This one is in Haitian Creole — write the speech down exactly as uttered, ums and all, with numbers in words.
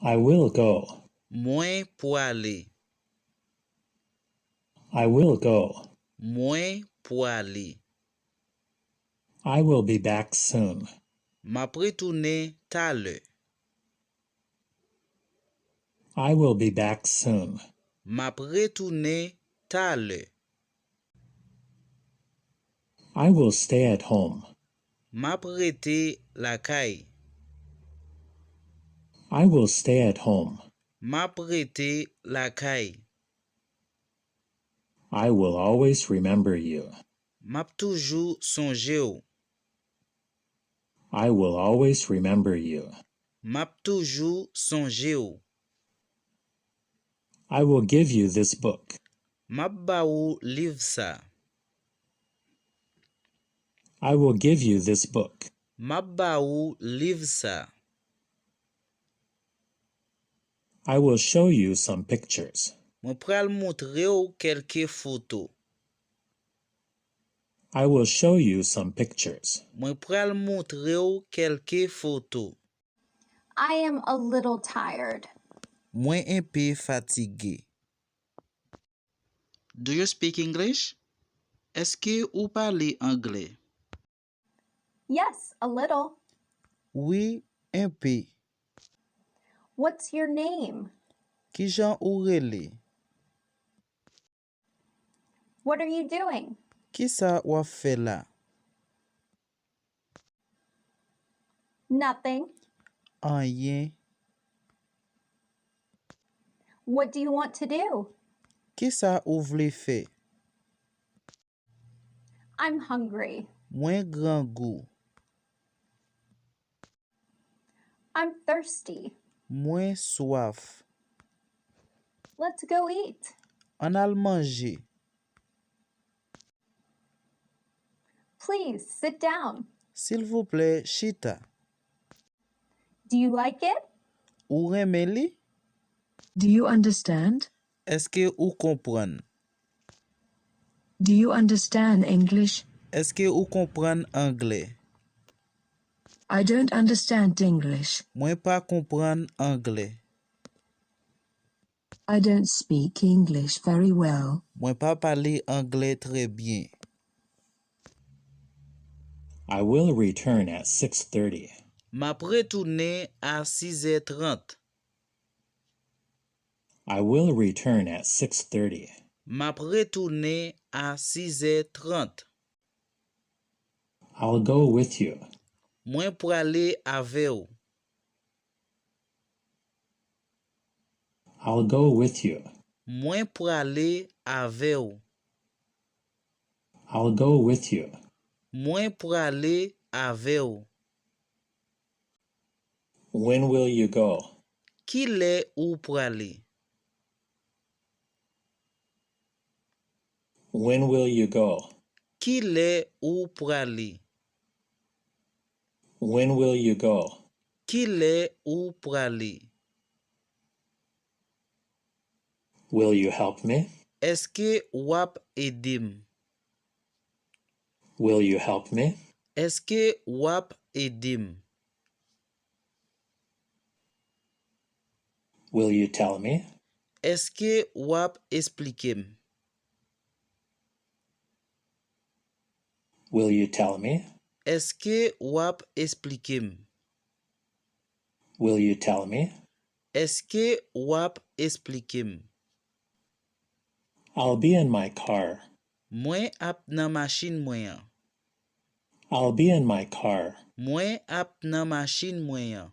I will go. Mwen prale. I will go. Mwen prale. I will be back soon. M ap retounen talè. I will be back soon. M ap retounen talè. I will stay at home. M ap rete lakay. I will stay at home. M ap rete lakay. I will always remember you. M ap toujou sonje w. I will always remember you. M ap toujou sonje w. I will give you this book. M ap ba ou liv sa. I will give you this book. M ap ba ou liv sa. I will show you some pictures. Mwen pral montre w kèlke foto. I will show you some pictures. Mwen pral montre w kèlke foto. I am a little tired. Mwen enpe fatige. Do you speak English? Èske ou pale anglè? Yes, a little. Wi, enpe. What's your name? Kijan ou rele? What are you doing? Kisa w ap fè la? Nothing. Anyen. What do you want to do? Kisa ou vle fè? I'm hungry. Mwen grangou. I'm thirsty. Mwen swaf. Let's go eat. Ann al manje. Please sit down. Silvouplè, chita. Do you like it? Ou renmen li? Do you understand? Èske ou konprann? Do you understand English? Èske ou konprann anglè? I don't understand English. Mwen pa konprann anglè. I don't speak English very well. Mwen pa pale anglè trè byen. I will return at six thirty. M ap retounen a sizè trant. I will return at six thirty. M ap retounen a sizè trant. I'll go with you. Mwen prale avè w. I'll go with you. Mwen prale avè w. I'll go with you. Mwen prale avè w. When will you go? Kilè ou prale? When will you go? Kilè ou prale? When will you go? Kilè ou prale? Will you help me? Èske w ap ede m? Will you help me? Èske w ap ede m? Will you tell me? Èske w ap esplike m? Will you tell me? Èske w ap esplike m? Will you tell me? Èske w ap esplike m? I'll be in my car. Mwen ap nan machin mwen an. I'll be in my car. Mwen ap nan machin mwen an.